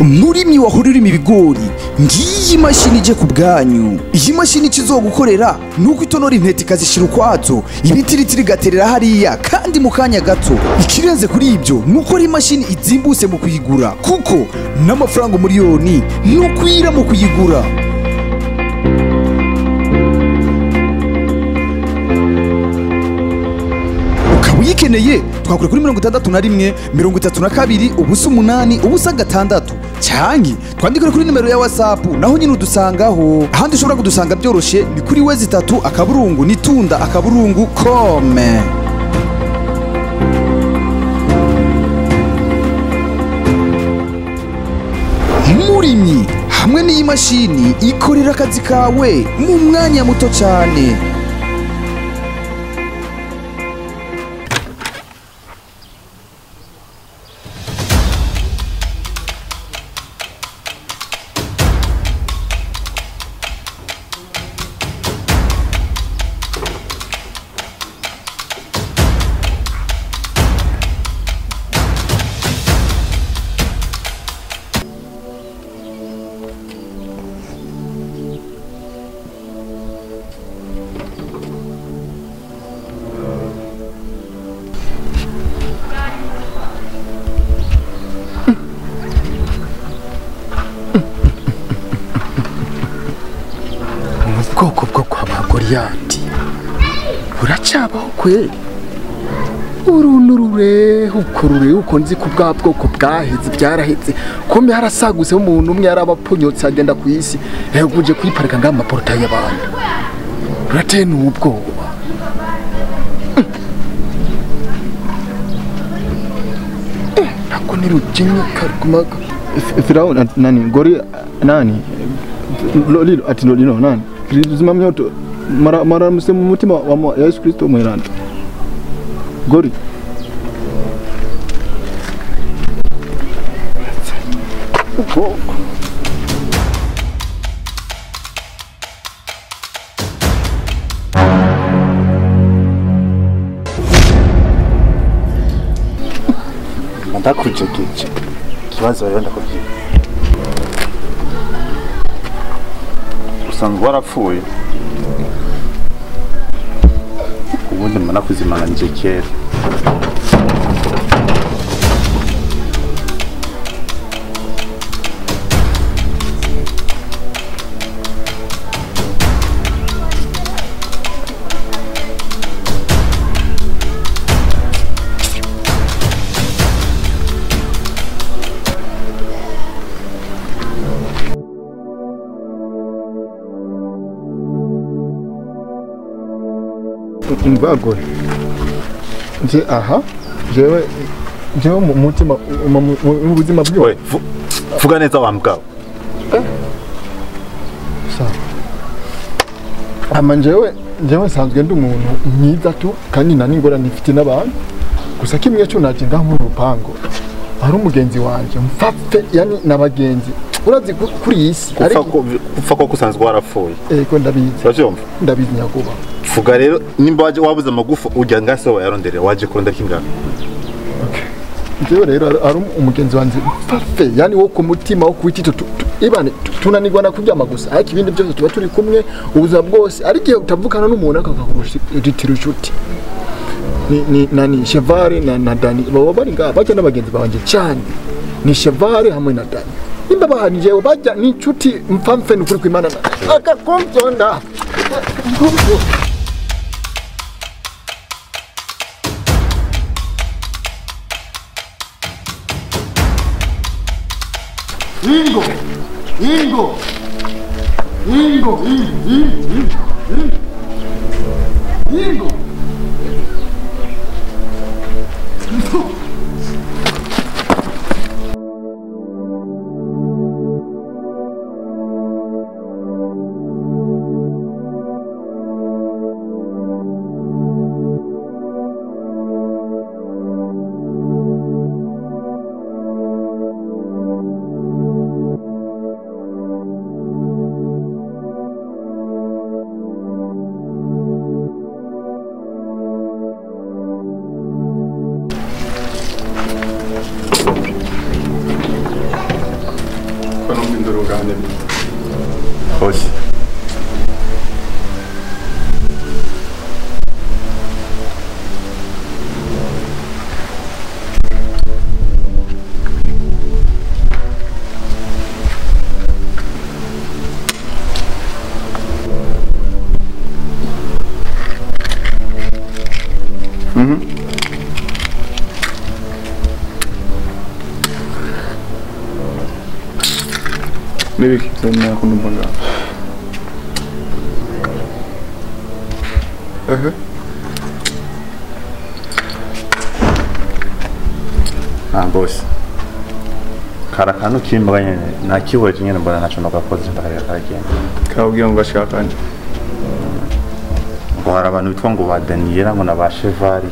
Murimyi wahora urima ibigori, ngiyi imashini ije ku bwanyu. Iyi mashini ikizogukorera nuko itonora intete ikazishira ukwazo, ibitiritiri igaterera hariya kandi mu kanya gato. Ikirenze kuri ibyo nuko ari imashini izimbutse mu kuyigura, kuko n'amafaranga umuriyoni nukwira mu kuyigura. Ukaba uyikeneye twakure kuri 61 32 0 8 0 6, canke twandikire kuri nimero ya WhatsApp, naho nyine udusangaho. Ahandi ushobora kudusanga byoroshe ni kuri w3.nitunda.com. Murimyi, hamwe n'iyi mashini ikorera akazi kawe mu mwanya muto cyane. Ubwoko bwo kwa ba Goriyati buracabaho kweli? Uruntu rureho uko rureho uko nzi ko bwa bwoko bwaheze, byaraheze. Kumbe harasagutse umuntu umwe yarabapfunyotse agenda ku isi, yaguje kuyiparika ngaha amaportayi y'abantu. Rurateye n'ubwoba. Ntabwo ni rujinyika rugumaga. Firauni nani gori nani lolilo ati lolilo nani kizimamyoto mara mara musemu mutima wa Yesu Kristo mweranda gori ubwoko. Ndakujegeje ikibazo rero ndakubwira, usanzwe warapfuye, ubundi mbona kuzimanganije kera. Umva gore, nje aha jewe jewe mu mutima mu buzima bwiwe. We vuga neza wa mbwa. Sawa. Ama jewe jewe nsanzwe ndi umuntu mwiza tu, kandi nta n'ingorane mfite n'abantu. Gusa kimwe cyo naje ngaha mu rupango hari umugenzi wanje mfapfe, yani n'abagenzi urazi kuri iyi si. Gupfa ko gupfa ko usanzwe warapfuye. Ego ndabizi. Uravyumva? Ndabizi nyakuba. Vuga rero nimba waje wabuze amagufa ujya ngase wayaronderera, waje kurondera ikingana. Jewe rero ari umugenzi wanje mfapfe, yani wo ku mutima wo kwitito ibane tunanirwa na kuryama gusa, ariko ibindi byose tuba turi kumwe ubuzima bwose. Ariko igihe utavukana n'umuntu akakurusha inshuti ni nani Chevare na Dani baba bari ngaha bajya n'abagenzi banje cyane, ni Chevare hamwe na Dani. Nimba bahani jewe bajya ni inshuti mfamfe n'ukuri kwimana akakumvyonda. Ingo Ingo Ingo Ingo Ingo Ingo. numva induru ngane. Bose. Nibiki tena kunumva ngaho. Ah boss. Kara kantu kimbwa nyene nakihoje nyene mbona naco nogakoze ndakareka karagenda. Kababwira ngo ashakanye. Ngo hari abantu bitwa ngo ba Daniela ngo na ba Chevari.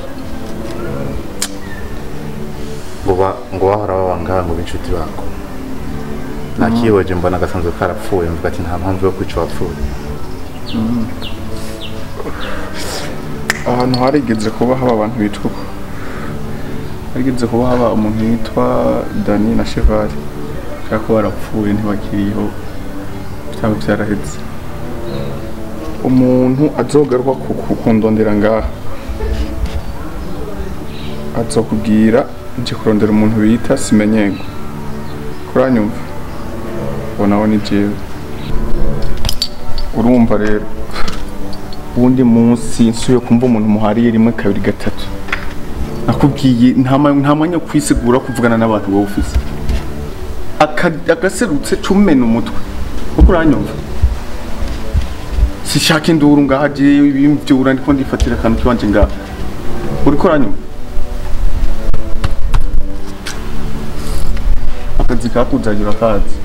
Ngo bahora babanga ngo b'inshuti bako. Nakihoje mbona gasanzwe karapfuye mvuga ati nta mpamvu yo kwica wapfuye. Ahantu harigeze kuba haba abantu bitwa uko. Harigeze kuba haba umuntu yitwa Dani na Cheval cyangwa ko barapfuye ntibakiriho cyangwa byaraheze. Umuntu azogaruka kundondera ngaha azokubwira nje kurondera umuntu bita Simenyego. Kuranyumva? Ubona ni jewe. Urumva rero ubundi munsi nsuye kumva umuntu muhariye rimwe kabiri gatatu nakubwiye nta mwanya kwisigura kuvugana n'abantu wowe ufise agaserutse cumena umutwe kuko uranyumva sishaka induru ngaha jewe ibimvyura ndiko ndifatira akantu kiwanje ngaha uriko uranyumva akazi kakuzagira akazi.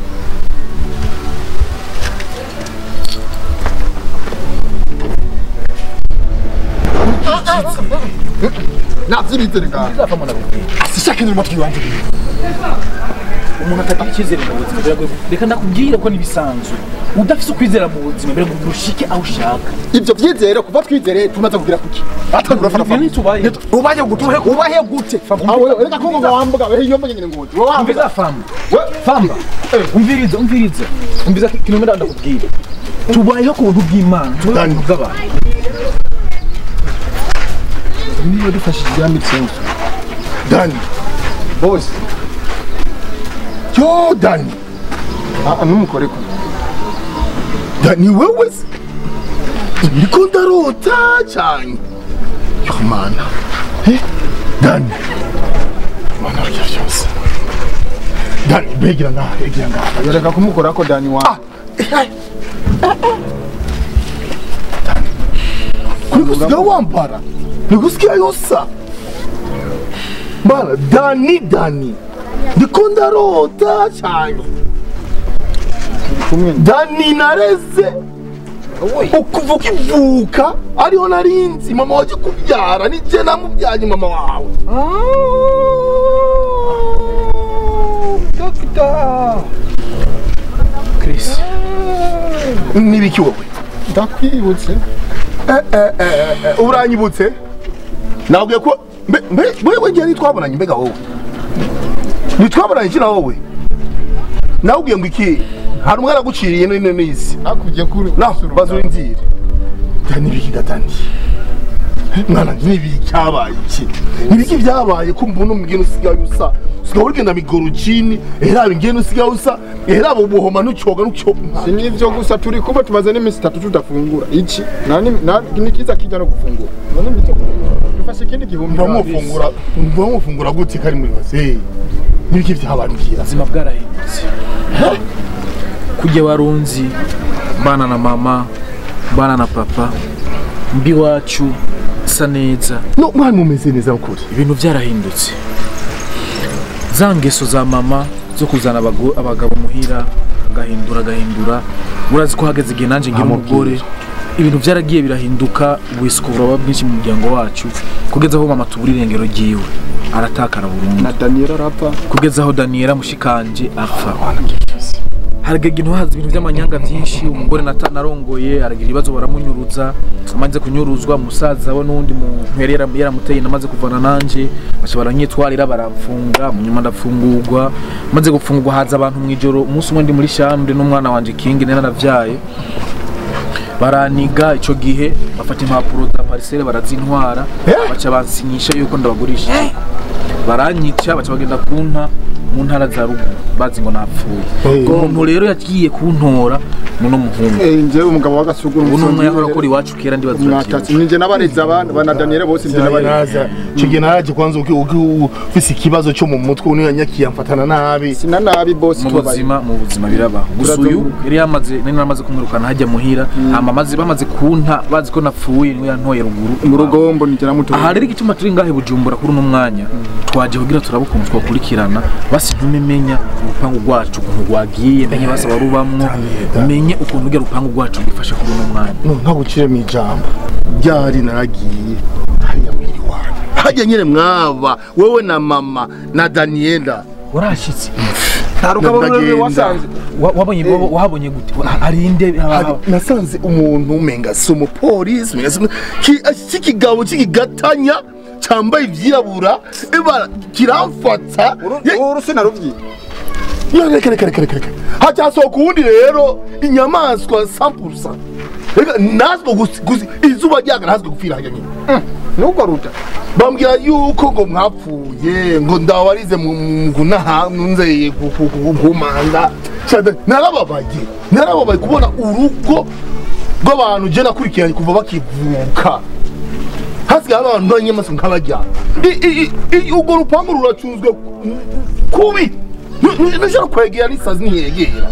Navyibizere ngaha. Asishaka induru matwi wanje. Umuntu atagira icyizere mu buzima biragoye. Reka ndakubwira ko nibisanzwe. Udafise ukwizera mu buzima biragoye ushike aho ushaka. Ivyo vyizere kuva twizere tumaze kugira kuki? Atangura fara fara. Ubaye gute? Ubaye gute? Aho reka ko ngo wambuga we iyo mbuga nyine ngo. Wambuga famba. Famba. Umviriza umviriza. Umviriza kinomera ndakubwira. Tubayeho ku buntu bw'Imana, tubayeho ku bw'abantu. Niba dufashije yamitsinze. Dani. Boss. Yo Dani. Ah numukoreko. Dani wewe ndiko ndarota cyane. Yo mana. Eh Dani. Mana ryose. Dani begira ngaha, begira ngaha. Yoreka kumukorako Dani wa. Ah. Dani. Kuri kusiga wambara. Nikusikia yosa. Mana Dani Dani. Ndiko ndarota cyane. Dani nareze. Ukuva ukivuka ariho narinzi mama waje kubyara nije namubyaye mama wawe. Doctor Chris. Nibiki wowe? Ndakwibutse. Uranyibutse? Nabwiye ko mbe wewe ngiye nitwabonanye mbega wowe. Nitwabonanye iki na wowe? Nawubwiye ngo iki? Hari umwana aguciriye none n'isi. Akubye kuri na bazurinzire. Dani biki datani. Mwana nibiki cyabaye iki? Nibiki byabaye ko mbona umugeni usigaye usa. Usigaye urigenda migorojini, era ingene usigaye usa, era buhoma nucoga nucyo. Si nivyo gusa turi kuba tumaze n'imisi 3 tudafungura. Iki nani nikiza kijya no gufungura. None mbito dufashe ikindi gihumbi. Ndamufungura, ndamufungura gute kari muri base. Nibiki byabaye? Ubuzima bwarahindutse. Kujya warunzi bana na mama, bana na papa, mbi wacu sa neza. No mwana mumeze neza ukuri. Ibintu byarahindutse. Za ngeso za mama zo kuzana abagabo muhira agahindura agahindura urazi ko hageze igihe nanjye ngira umugore. Ibintu byaragiye birahinduka ubwisiko buraba bwinshi mu muryango wacu kugeza aho mama tubura irengero ryiwe aratakara burundu na Daniela arapfa kugeza aho Daniela mushikanje apfa. Haragega haza ibintu by'amanyanga byinshi, umugore narongoye aragira ibibazo baramunyuruza, amaze kunyuruzwa musaza we n'undi muntu yari yaramuteye namaze kuvana nanje, baca baranyitwarira baramfunga, munyuma ndafungurwa, maze gufungurwa haza abantu mu ijoro, umunsi umwe ndi muri chambre n'umwana wanje King nena navyaye. Baraniga ico gihe bafata impapuro za parcelle barazintwara, baca bansinyisha yuko ndabagurisha. Baranyica baca bagenda kunta mu ntara za ruguru bazi ngo napfuye. Umuntu rero yagiye kuntora muno muhungu. Nje umugabo w'agasuguru uno yahora akora iwacu kera ndibaza urakizi. Ninje nabareza abana bana Daniel bose nje nabareza. Cige naraje kwanza ufise ikibazo cyo mu mutwe uniyo yanyakiye amfatana nabi. Sina nabi boss tubaye. Mu buzima birabaho. Gusa uyu yari yamaze nari namaze kumwirukana hajya muhira, hama maze bamaze kunta bazi ko napfuye niwe yantoye ruguru. Mu rugombo nje namutoye. Aha rero igituma turi ngahe Bujumbura kuri uno mwanya twaje kugira turabukuntu twakurikirana basi ntumemenya urupangu rwacu ukuntu rwagiye, menye basaba rubamwo, menye ukuntu ugira urupangu rwacu rwifasha kuri uno mwanya. No ntagucire mu ijambo ryari naragiye hariya mwiri wanyu hajya nyene mwaba wewe na mama na Daniela warashitse ntaruka wasanze wabonye wahabonye gute arinde nasanze umuntu umenga si umupolisi kikigabo kikigatanya cyambaye ivyirabura ibara kiramfata uruse naruvyi. Reka hacasohoka uwundi rero inyamaswa 100%. Reka nazwo izuba ryaga nazwo gupfira hajya nyine nubwo ruta bambwira yuko ngo mwapfuye ngo ndabarize mu nzeye kumanda. Narababaye kubona urugo rw'abantu je nakurikiranye kuva bakivuka hasigaye abantu b'inyamaswa nk'abajya. Urwo rupangu ruracunzwe kubi, ntushobora kwegera n'isazi ntiyegera.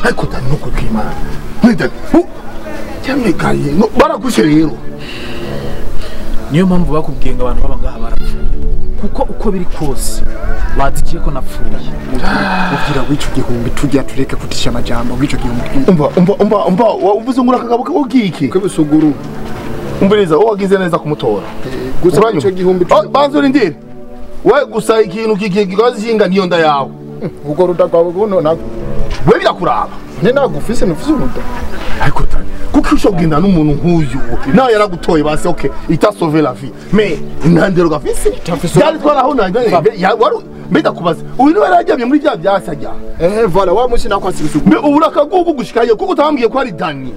Ariko Dani nuko twimana cyamekaye barakushe rero. Niyo mpamvu bakubwiye ngo abantu baba ngaha barapfuye, kuko uko biri kose bazikiye ko napfuye. Ubwira w'ico gihumbi tujya tureka kutisha amajambo w'ico gihumbi. Umva uvuze ngo urakagabo k'iki kw'ibusuguru. Umviriza wowe wagize neza kumutora gusa ico gihumbi banzo rindire we gusa ikintu kigazinga niyo nda yawe ubwo ruda rwawe buno nago we birakuraba nte nagufise nufise uruda. Ariko Dani kuko usho genda n'umuntu nk'uyu nawe yaragutoye basi okay ita sauver la vie mais ntandero gafise yari twaraho wari mbeda kubaza uyu niwe yarajyamye muri bya byasajya voilà wa musi nakwasi bisugu mbe ubura kagugu gushikaye kuko utambwiye ko ari Dani.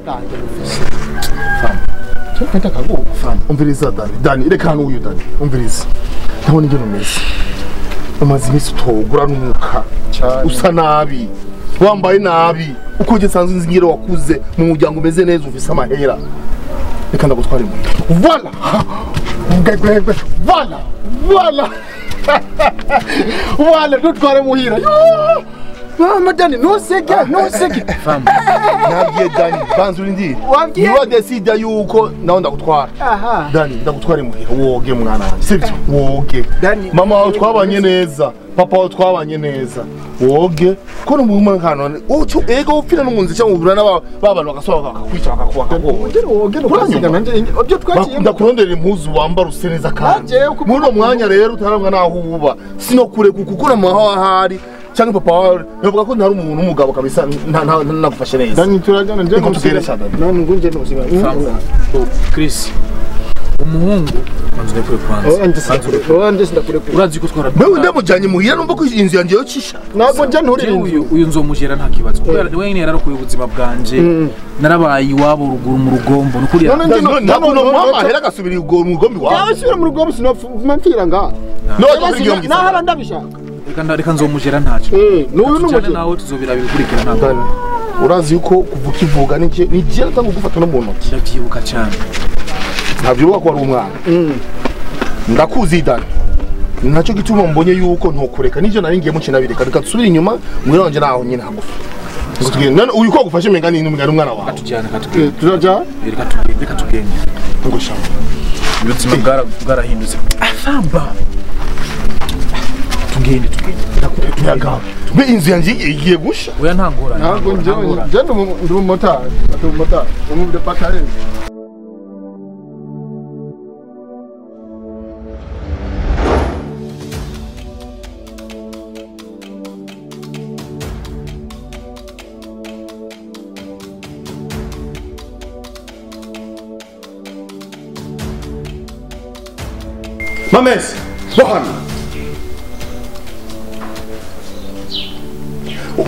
Umviriza Dani reka hano uyu Dani umviriza ndabona ingene umeze umaze iminsi utogura n'umwuka usa nabi wambaye nabi uko uje nsanzwe nzi ngire wakuze mu muryango umeze neza ufise amahera reka ndagutwara imuhira. Voilà ngegwe voilà voilà voilà dutware muhira. Mama Dani ntuseke nabwiye Dani banza urindire niba decide yuko nawe ndagutwara. Dani ndagutwara imuhira woge mwana wanjye sivyo woge. Mama wawe twabanye neza papa wawe twabanye neza woge ko n'umwana ego upfira n'umunzi cyangwa ubura n'abantu bagasohoka bakakwica bakakuba. Ndakurondera impuzu wambara use neza kandi muri uwo mwanya rero utaramwa naho uba sinokureka kuko namaho ahari cyangwa papa wawe bavuga ko ntari umuntu w'umugabo kabisa nagufashe neza. Dani turajyana nje tugere cyane. None ngunje n'ubuzima. Chris umuhungu manzwe kure kwanza. Urazi ko twara. Wewe ndamujanye muhira numva ko inzu yanje yocisha. Ntabwo nje nturira inzu. Uyu nzomujera nta kibazo. Kubera wewe nyine yararokoye ubuzima bwanje. Narabaye iwabo ruguru mu rugombo. Nukuri. None no mama hera gasubira mu rugombi wawe. Yasubira mu rugombo sinopfa nga. No nahara ndabishaka. Reka nzomujera ntacyo. N'uyu n'umujera nawe tuzobira bikurikira ntabwo. Urazi yuko kuvuka ivuga ni je natanga gufata no mu ntoki. Ndavyibuka cyane. Ntabyibuka ko ari umwana. Ndakuzi Dani. Nacyo gituma mbonye yuko ntokureka nivyo nari ngiye muke nabireka reka dusubire inyuma mwira wanje naho nyine hagufi. None uyu ko gufashe menga ni umwana wawe. Atujyana katugende. Turaja? Reka tugende. Ngo shamba. Ubuzima bwarahindutse. Afamba. Tugende. Tuyaga. Mbe inzu yanje igiye gusha. Oya ntangorane. Ntabwo nje ndi umumotari. Ndi umumotari. Umumotari. Mamesi, bohano.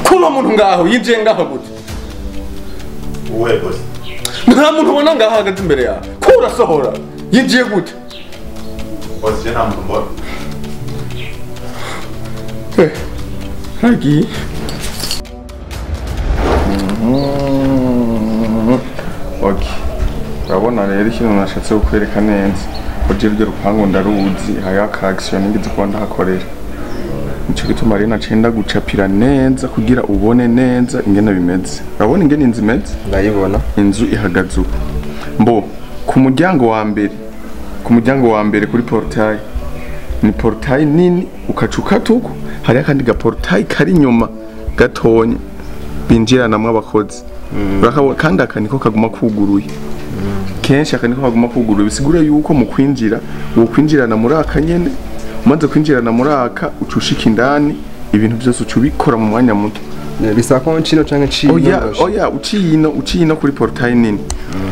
Kuno muntu ngaho yinjiye ngaho gute? Uwe boss. Nta muntu ubona ngaho ahagaze imbere yawe. Ko urasohora? Yinjiye gute? Boss je nta muntu mbona. Hagiye. Okay. Urabona rero ikintu nashatse kukwereka neza. Uje ryo rupangu ndaruzi haya ka action ngize kuba ndahakorera. Nico gituma rero naciye ndagucapira neza kugira ubone neza ingene bimeze. Urabona ingene inzu imeze? Ndayibona. Inzu ihagaze uko. Mbo ku muryango wa mbere, ku muryango wa mbere kuri portail. Ni portail nini ukacuka tuko, hari akandi ga portail kari inyuma gatonya binjiranamwe abakozi. Urakabona kandi akaniko kaguma kuguruye. Kenshi akaniko kaguma kuguruye bisigura yuko mu kwinjira wo kwinjirana muri aka nyene umaze kwinjirana muri aka ucushika indani ibintu byose ucubikora mu mwanya muto. Bisaba ko ncino canke ncino. Oya oya uciye kuri portail nini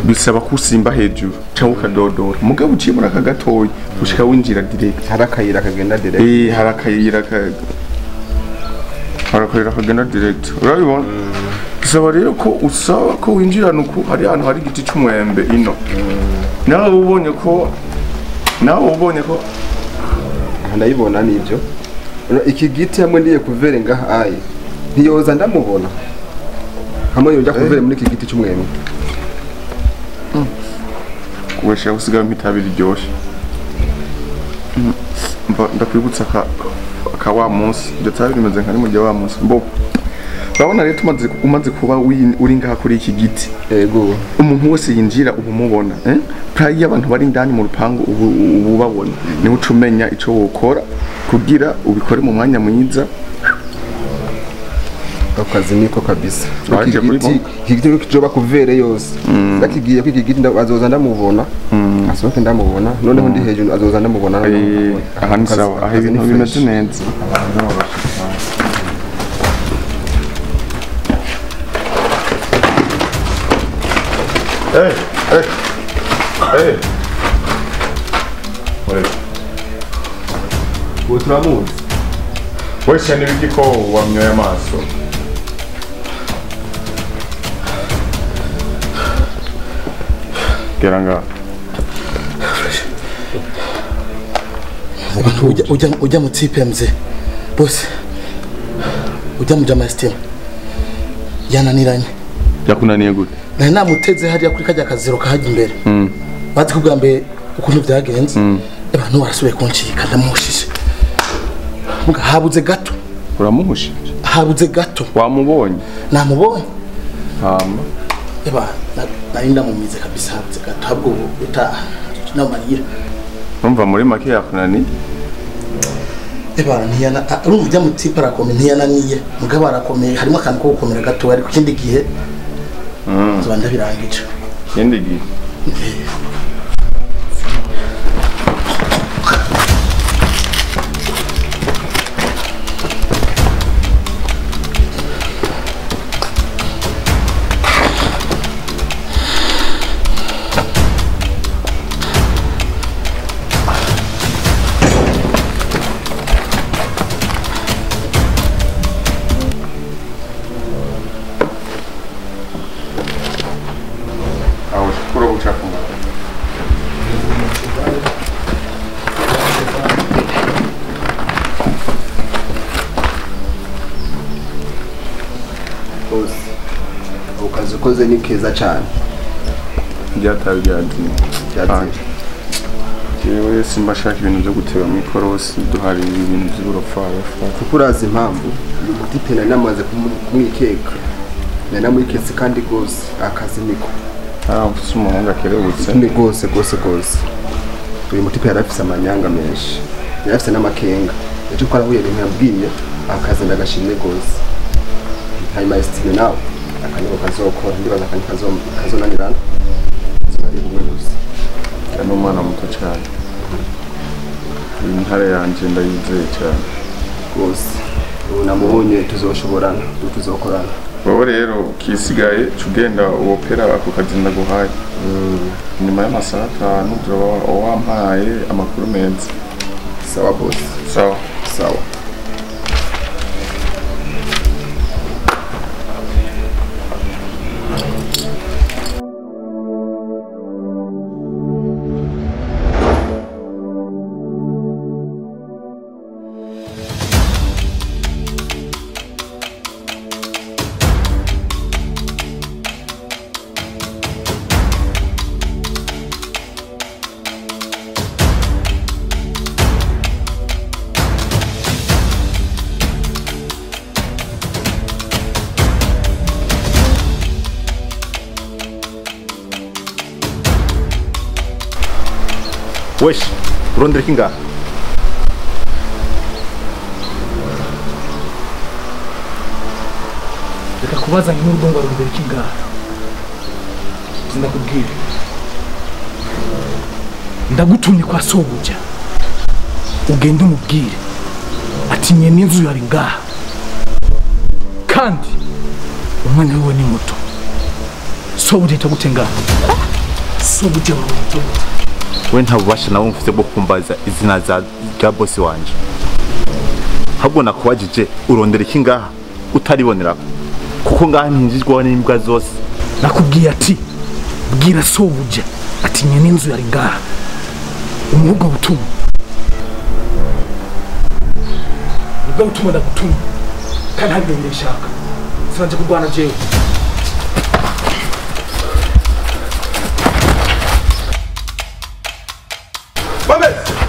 bisaba kusimba hejuru cyangwa ukadodora mugabo uciye muri aka gatoyi ushika winjira direct. Hari akayira kagenda direct. Hari akayira kagenda direct. Urabibona? Bisaba rero ko usaba ko winjirana uku hari ahantu hari igiti c'umwembe ino. Nawe ubonye ko ndayibona nivyo. Iki giti hamwe ndiye kuvere ngaha aye ntiyoza ndamubona. Hamwe yoja kuvere muri iki giti c'umwembe. Kuwesha usigaye mpitabira iryoshe. Ndakwibutsa ka wa munsi iryo tabi rimeze nka rimwe rya wa munsi. Mbo urabona rero umaze kuba uri ngaha kuri iki giti. Yego. Umuntu wese yinjira ubu mubona, Prayi abantu bari indani mu rupangu ubu babona. Niho ucumenya ico wokora kugira ubikore mu mwanya mwiza. Akazi niko kabisa. Iki giti kijoba kuvere yose. Ndakigiye ko iki giti azoza ndamubona. Asohoke ndamubona. Noneho ndi hejuru azoza ndamubona. Aha ni sawa. Aha ibintu bimeze neza. Hey, hey, hey. Uwo turamuzi. Wese n'ibiki ko wamyoye amaso. Gera ngaha. Ujya mu tipe mzee. Boss. Ujya mu jama system. Yananiranye. Yakunaniye gute? Nari namuteze hariya kuri kajya kazero kahajya imbere. Bazi kubwa mbere ukuntu byagenze. Abantu barasubiye kuncika ndamushije. Muga habuze gato. Uramuhushije? Habuze gato. Wamubonye? Namubonye. Hama. Eba nari ndamumize kabisa habuze gato habwo uta namarira. Umva muri make yakunaniye? Eba ntiyana urumva ujya mu tipe arakomeye ntiyananiye. Mugabo arakomeye harimo akantu ko gukomera gato ariko ikindi gihe nzoba ndabirangije. Ikindi gihe. Ukazi ni keza cyane. Byatabi byadini. Jewe simba shaka ibintu byo guteba mu ikorosi duhari ibintu by'uburofarofa. Kuko urazi impamvu umutipe nari namaze kumwikeka. Nari namwiketse kandi gose akazi niko. Ufise umuhungu akerebutse. Ni gose gose gose. Uyu mutipe yarafise amanyanga menshi. Yarafise n'amakenga. Ejo ko arahuye ibintu yabwiye akazi ndagashimye gose. Hanyuma estime nawe akaniko kazokora ndibaza akaniko kazonanirana. Sinari bumwe gusa. Ni umwana muto cyane. Intare yanje ndayizeye cyane. Gose. Ubu namubonye tuzoshoborana, tuzokorana. Wowe rero kisigaye cugenda wopera ako kazi ndaguhaye. Nyuma y'amasaha 5 turaba wampaye amakuru meza. Sawa boss. Sawa. Sawa. Wesh, urondera iki ngaha? Reka kubaza nk'urugo ngo arondera iki ngaha. Ndakubwira. Ndagutumye kwa sobuja. Ugende umubwire ati nyene inzu yari ngaha. Kandi umwana wiwe ni muto. Sobuja itagute ngaha. Sobuja wawe. We nta bubasha nawe mfite bwo kumbaza izina za rya bosi wanje. Ahubwo nakubajije urondera iki ngaha utaribonera kuko ngaha ntinjizwaho n'imbwa zose. Nakubwiye ati bwira sobuja ati nyene inzu yari ngaha. Umuhuga butumwa. Ubwo butumwa ndagutumye kandi ntabwo ndishaka. Sinanje kurwana jewe. Babes!